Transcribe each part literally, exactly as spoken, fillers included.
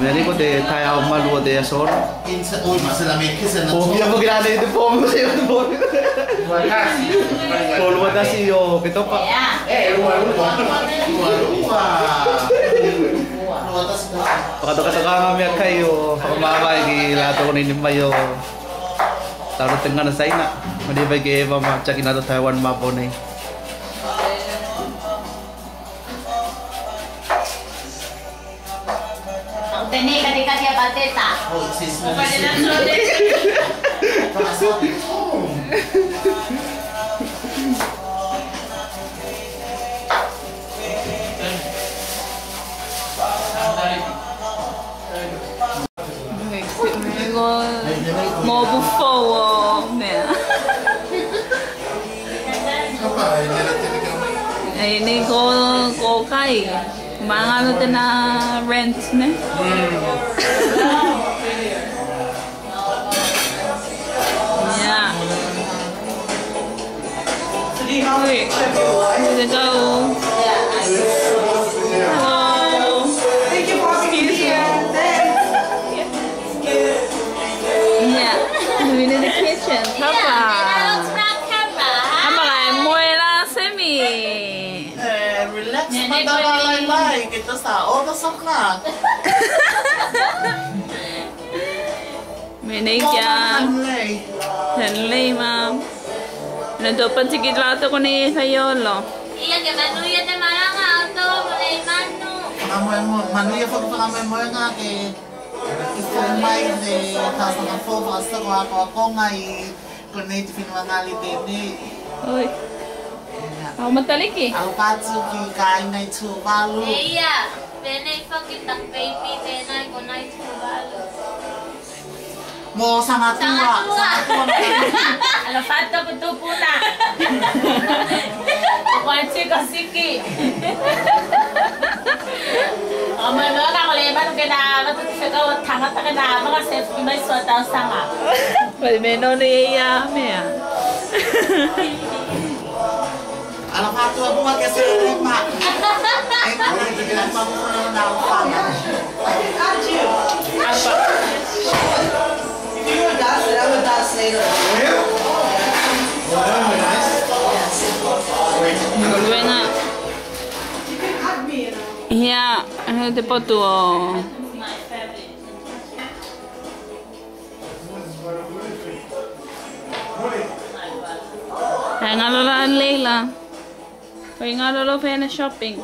Mea nei ko te taeao malu o te aso. Oi, ma se la me ke se na. O ia foki la nei te po, mo se te po. Ko lua tasi o Oketopa. Fakatokatoka mea kai o fakamavae ki latou nei ne mai o tau te gana Saina. Malie mai ke eva ma taki na to Taiwan ma po nei. Au tenei katikati a pateta. Mo bufo o mea. Ei, nei ko, ko kai. Magalo tena rent, ne? Ia. Ui. Te kau. Hello. Excuse me. Ia. We need the kitchen. Papa. Papa, e moe la Semi. E, relax, pata la lai lai, ke ta sa, o ta sa ka. Me nei kia. Henlei. Henlei ma. Na to pati ki latou konei e fai olo. Ia ke manuia te malaga o tou mo nei manu. Fakamoemoe, manuia foki fakamoemoega ke, ke fai mai te tausaga fou fakasoko akoakoga i konei te fenua gali tenei. Oi. Ia. Au mataliki. Au patu ki kaiga i Tuvalu. E ia, penei foki taku baby tenei konei Tuvalu. Mo Sagatua. Sagatua. Sagatua. Alofa atu ko tupuna. Ko tiko siki. O mai mea ka ko le manu ke na ava tu fekau o tagata ke na ava ka se foki mai so tausaga. Ko le mea nonu ia mea. Ala fatua mua ke se le ma. E ka le ke la ma ko na fana. Apa? If you were done, then I would not say that. Well, that would be nice. Yes. Great. Ia, e te potu o. E galo la Leila. Ko i galo lo fena shopping.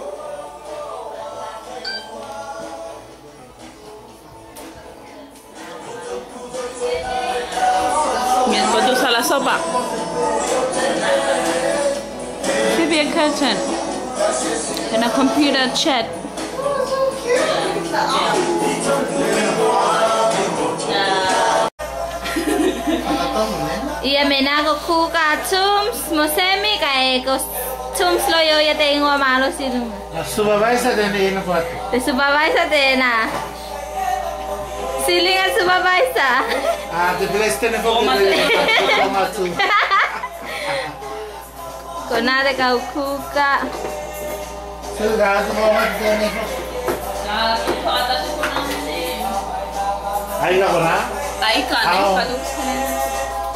Mia ko tu sala sopa. Sivia curtain and a computer chat. Ia me na ko Kuka Tums mo Semi kae ko Tums loa ia te igoa malosi luga. A supervisor tenei na ko atu. Te supervisor tena. Siliga supervisor. A te president foki te igoa atu. Ko na te kau Kuka. Ai ka ko na? Ai ka ne. Au.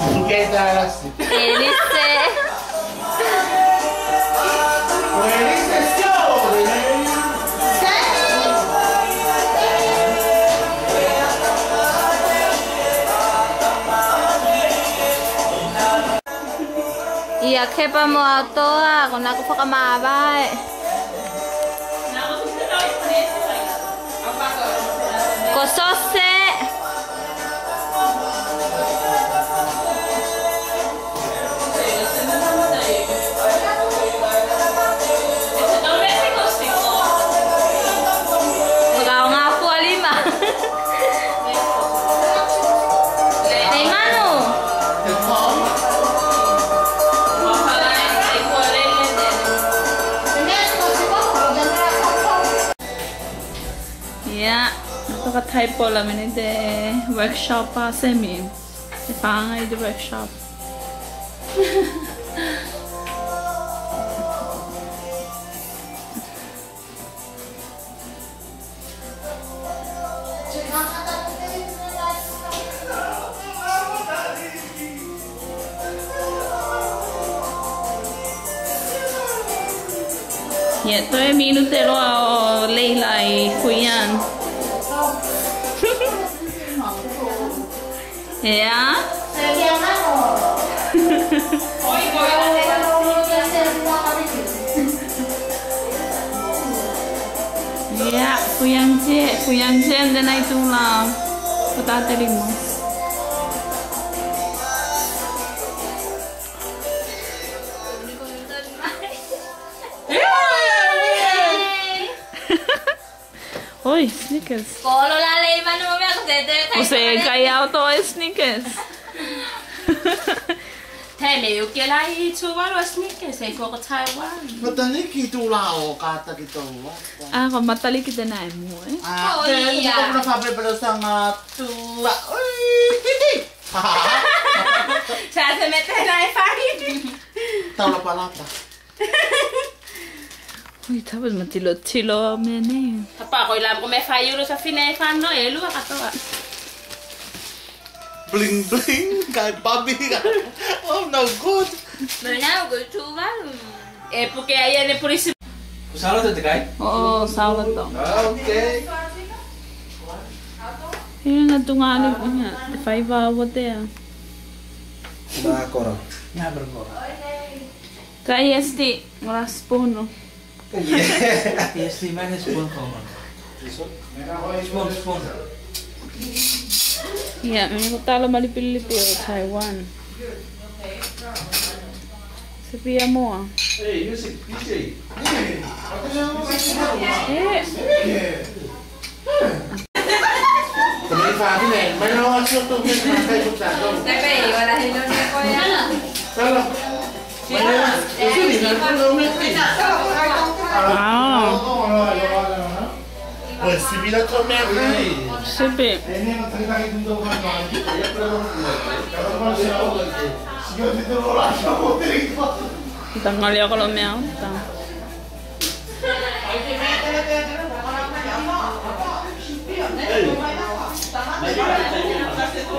Tuke ta rasi. Elise. Elise sio. Ia Kepa mo Autoa, konā ko fakamavae. Ko Sose. Ko Kaogafua lima. Nei manu. Ia, fakataipola mea nei te workshop a Semi. Te faga i te workshop. Ia, toe minute loa o Leila i Kuiang. Ia. Ia, Kuiang Jem, Kuiang Jem tenā i tula. Ko tā te lima. Oi, Snickers. Ko olo la Leila, manu mea ko te te kai. Ko se kai au to e Snickers. Te mea uke la i Tuvalu a Snickers, e ko ko Taiwan. Mataliki tula o kataki tou a. A, ko Mataliki tenā e mua, e? A, ko ia. Ko na fapelepelesaga tula. Oi, titi. Sa se mea tenā e fai. Taulapalapa. Ui, tapa ma tilotilo mea nei. Tapa ko i la ko mea fai ulu sa fine e fano e lua katoa. Bling bling, kai babi ka. Oh, no good. No, no good Tuvalu. E puke ai e ne pulisi. Ko Saulato te kai? O, Saulato. A, okay. Ia na tuga ni, ia, te faiva o te a. Na kora. Na kora. Kai esti, ngora spoon. Ia. Esti, mai spoon ko. Spoon, spoon. Ia, me ko tala malipilipi o Taiwan. Se pia moa. E. A. Sipi. Tagali a kolo mea uta.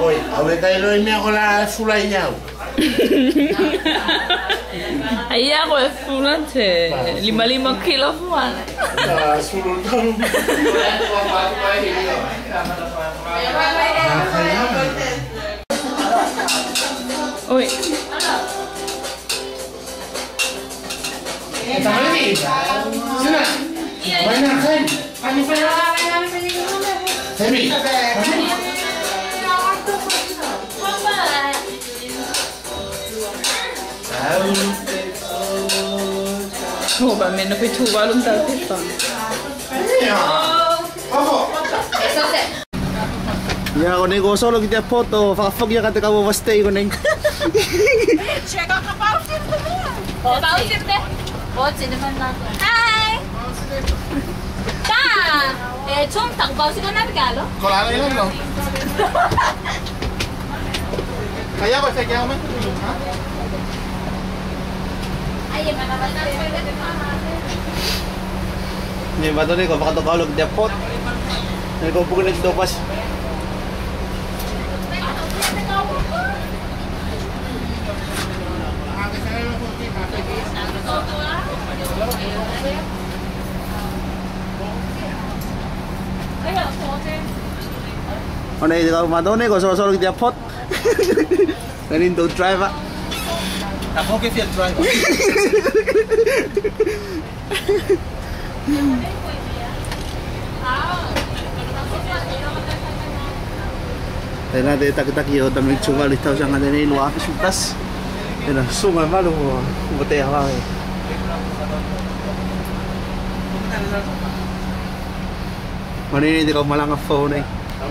Oi, au e kai loa i mea ko la fula i au. Ai a ko e fula te limalima kilo fua. A, sulu tolu. Oi. Hopa me no pe Tuvalu ta te fa. Ia konei ko solo ki te airport o fakafoki aka te kau overstay konei. Check out the bauti. Bauti te. Bauti te mana. Hi. Ta. E, tum tak bauti kona pe kalo. Kola la ilo. Kaia ko se kia me. Nei matou nei ko fakatoka olo ki te airport. Nei ko puke nei ki tou pasi. O nei te kau matou nei ko solosolo ki te airport. Nani tou driver. Tafoki fia driver. Tena te takitaki o Tamaliki Tuvalu i tausaga tenei lua afe sefulu tasi. Tena susuga e valu o te awa e. Manini te kau malaga fou nei. Ako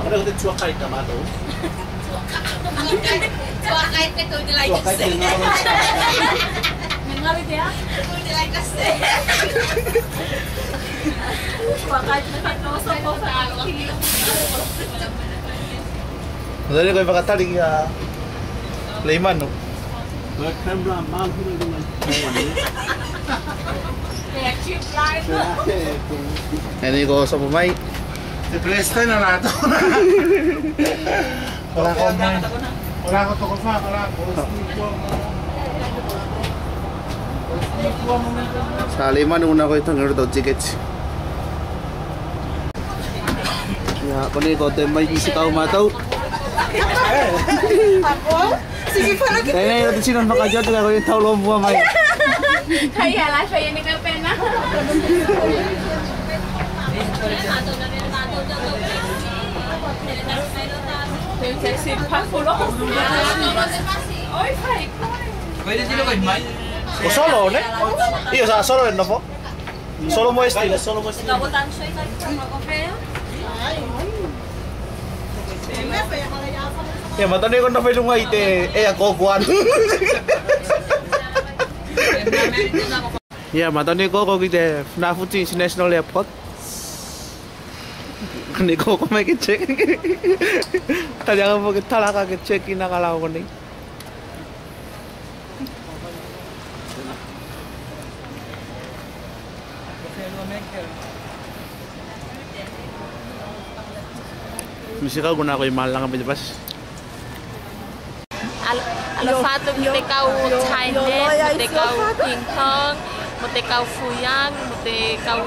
nei ko te tuakai tamatou. Tuakai pe tou te lai kase. Me ngalo te a? Tou te lai kase. Tuakai pe tou te lai kase. Tali koe fakatali ki a Leimanu. Anei ko sopo mai. Te pelesiteni o latou. Ko la ko mai. Ko la ko tokofa, ko la ko. Sa le manu na koe tagi o tau tiketi. Ia, konei ko te mai ki se kau matou. Tenei o te tino fakatiotu ka koe tau lo mua mai. Hai, ala fai ni ka pena. Oi, fai. O solo, ne? Io, sa solo e nofo. Solo mo este, solo mo este. Ia, matou ne ko nofo i luga i te air ko ko atu. Ia, matou ne ko ko ki te Funafuti International Airport. Konei ko ko mai ke check. Tali aka po ke tala aka ke check ina ka lao konei. Misi kau kona ko i malaga mai te pasi. Alo-, alofa atu ki te kau Thailand, mo te kau King Kong, mo te kau Fuyang, mo te kau,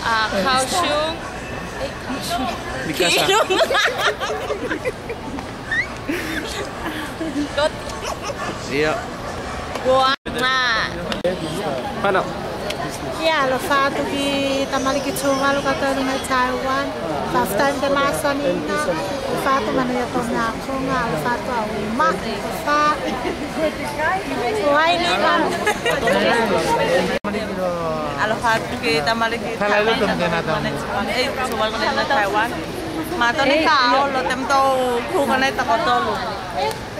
a, Kaohsiung. Mikasa. Ia. Goa. Ia, alofa atu ki tamaliki Tuvalu katoa mai Taiwan. First time te masani na. Alofa atu, manuia tou akoga, alofa atu a uma. Alofa. Alofa atu ki tamaliki Taiwan. Ei, Tuvalu konei Taiwan. Matou ne ka olo te matou ku konei takotolu.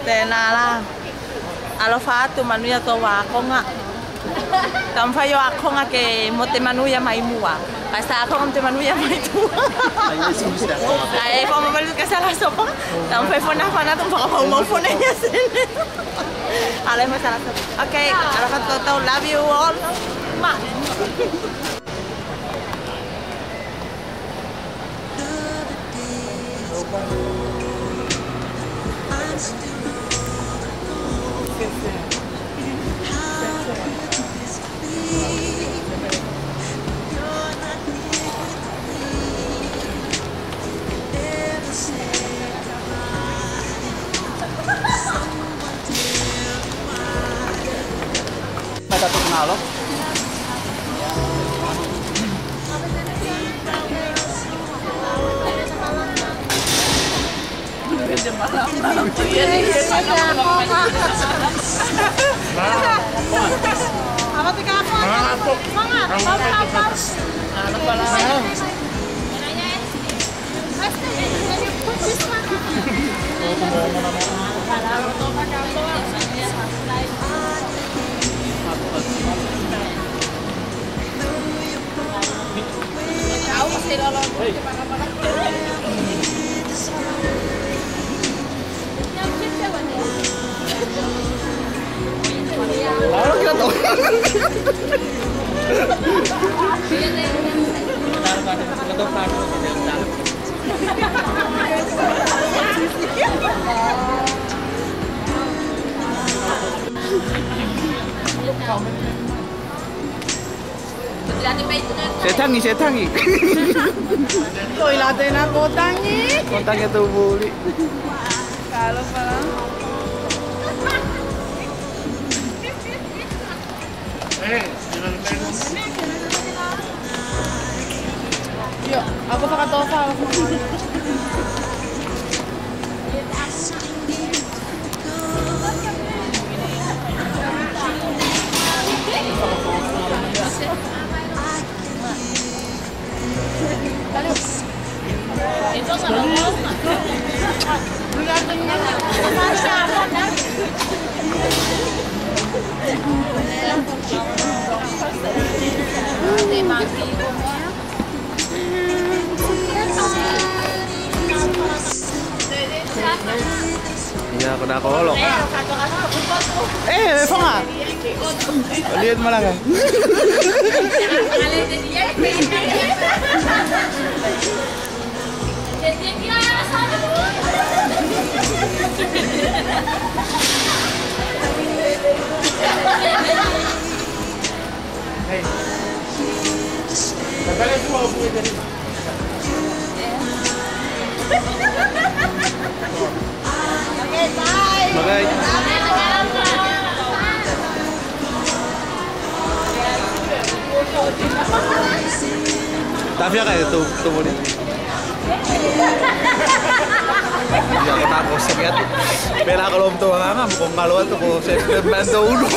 Tena la. Alofa atu, manuia tou akoga. Taumafai o akoga ke mo te manuia mai mua. Kae sa akoga mo te manuia mai tua. Kae fai mo malu ke sa la sopa. Taumafai fona fana tu faka mau mau fona ia sene. Ale mo sa la sopa. Okay, alofa atu, love you all. Ma. Mai tatu ngalo. Se tagi, se tagi. Ko i la tena ko tagi. Ko tagi atu vuli. Kalo pala. Io, a ko fakatofa. Ia, ko na ko olo. E, e faga. Liet malaga. Magai. Tafia kai tou, tou moli. Ia, ko ta ko seki atu. Pelā ko loa mo tou agaga, mo ko galo atu ko se pe mando ulu.